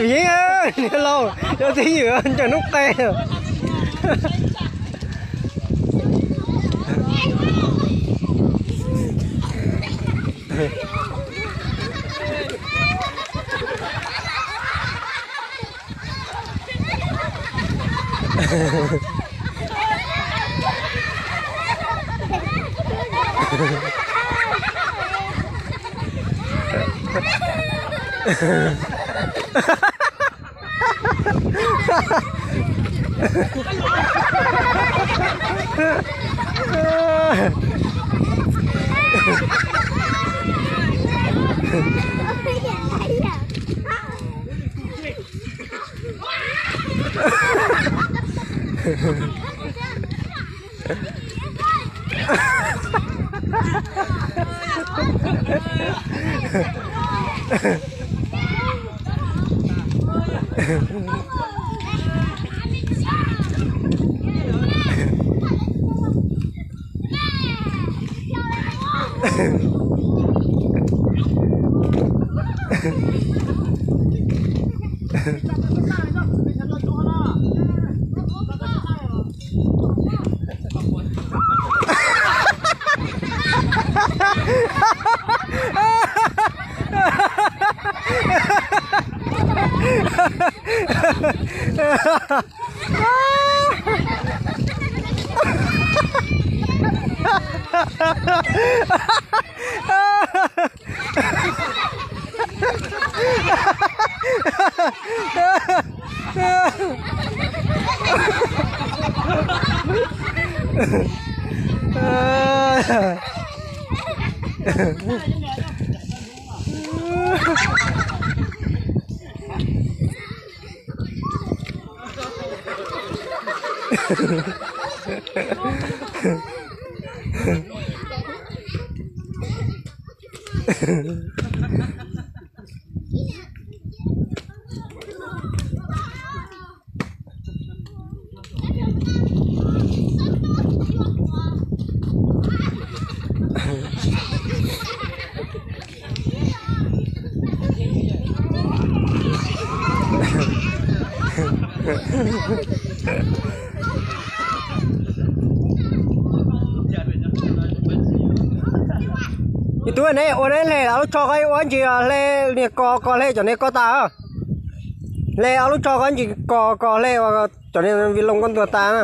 Yeeb, niag laus, yog twj ywm ncaws noob qes. Ib tug ne ua ne hle ob lub tsho ko ua ntsis hle niag ko ko hle cov niag ko tas. Hle ob lub tsho ko ntsis ko ko hle cov niag vi loo ko ntuag tas.